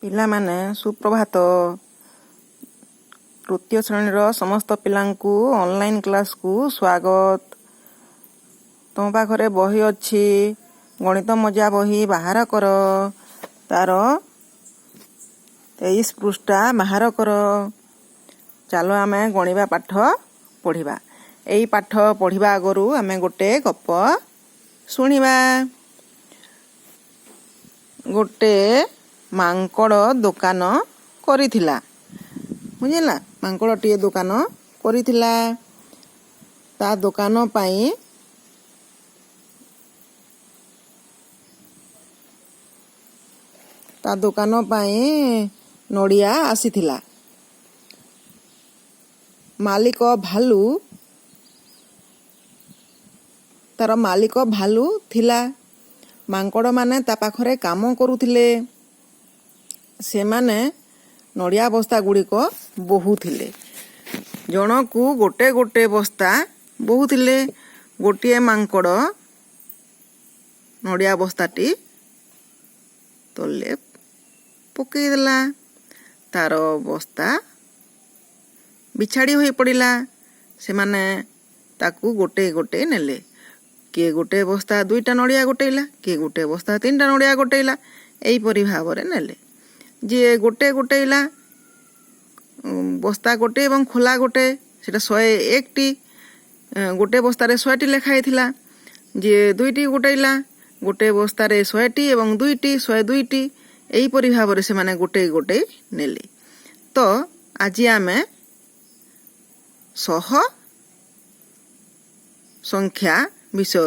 ପିଲାମାନେ, ସୁପ୍ରଭାତ। ତୃତୀୟ ଶ୍ରେଣୀର ସମସ୍ତ ପିଲାଙ୍କୁ ଅନଲାଇନ୍ କ୍ଲାସ୍କୁ ସ୍ୱାଗତ। ତୁମ ପାଖରେ ବହି ଅଛି, ଗଣିତ ମଜା ବହି ବାହାର କର। ତାର 23 ପୃଷ୍ଠା ବାହାର କର। ଚାଲ, ଆମେ ଗଣିବା ପାଠ ପଢ଼ିବା। ଏଇ ପାଠ ପଢ଼ିବା ଆଗରୁ ଆମେ ଗୋଟେ ଗପ ଶୁଣିବା। ଗୋଟେ ମାଙ୍କଡ଼ ଦୋକାନ କରିଥିଲା, ବୁଝିଲା? ମାଙ୍କଡ଼ଟିଏ ଦୋକାନ କରିଥିଲା। ତା ଦୋକାନ ପାଇଁ ନଡ଼ିଆ ଆସିଥିଲା। ମାଲିକ ଭାଲୁ, ତାର ମାଲିକ ଭାଲୁ ଥିଲା। ମାଙ୍କଡ଼ମାନେ ତା ପାଖରେ କାମ କରୁଥିଲେ। ସେମାନେ ନଡ଼ିଆ ବସ୍ତା ଗୁଡ଼ିକ ବୋହୁଥିଲେ। ଜଣକୁ ଗୋଟେ ଗୋଟେ ବସ୍ତା ବୋହୁଥିଲେ। ଗୋଟିଏ ମାଙ୍କଡ଼ ନଡ଼ିଆ ବସ୍ତାଟି ତଳେ ପକେଇଦେଲା। ତାର ବସ୍ତା ବିଛାଡ଼ି ହୋଇ ପଡ଼ିଲା। ସେମାନେ ତାକୁ ଗୋଟେ ଗୋଟେ ନେଲେ। କିଏ ଗୋଟେ ବସ୍ତା ଦୁଇଟା ନଡ଼ିଆ ଗୋଟେଇଲା, କିଏ ଗୋଟେ ବସ୍ତା ତିନିଟା ନଡ଼ିଆ ଗୋଟେଇଲା, ଏହିପରି ଭାବରେ ନେଲେ। ଯିଏ ଗୋଟେ ଗୋଟେଇଲା, ବସ୍ତା ଗୋଟେ ଏବଂ ଖୋଲା ଗୋଟେ, ସେଇଟା 101ଟି। ଗୋଟେ ବସ୍ତାରେ 100ଟି ଲେଖା ହେଇଥିଲା। ଯିଏ ଦୁଇଟି ଗୋଟେଇଲା, ଗୋଟେ ବସ୍ତାରେ 100ଟି ଏବଂ ଦୁଇଟି, 102ଟି। ଏହିପରି ଭାବରେ ସେମାନେ ଗୋଟେଇ ଗୋଟେଇ ନେଲେ। ତ ଆଜି ଆମେ ଶହ ସଂଖ୍ୟା ବିଷୟ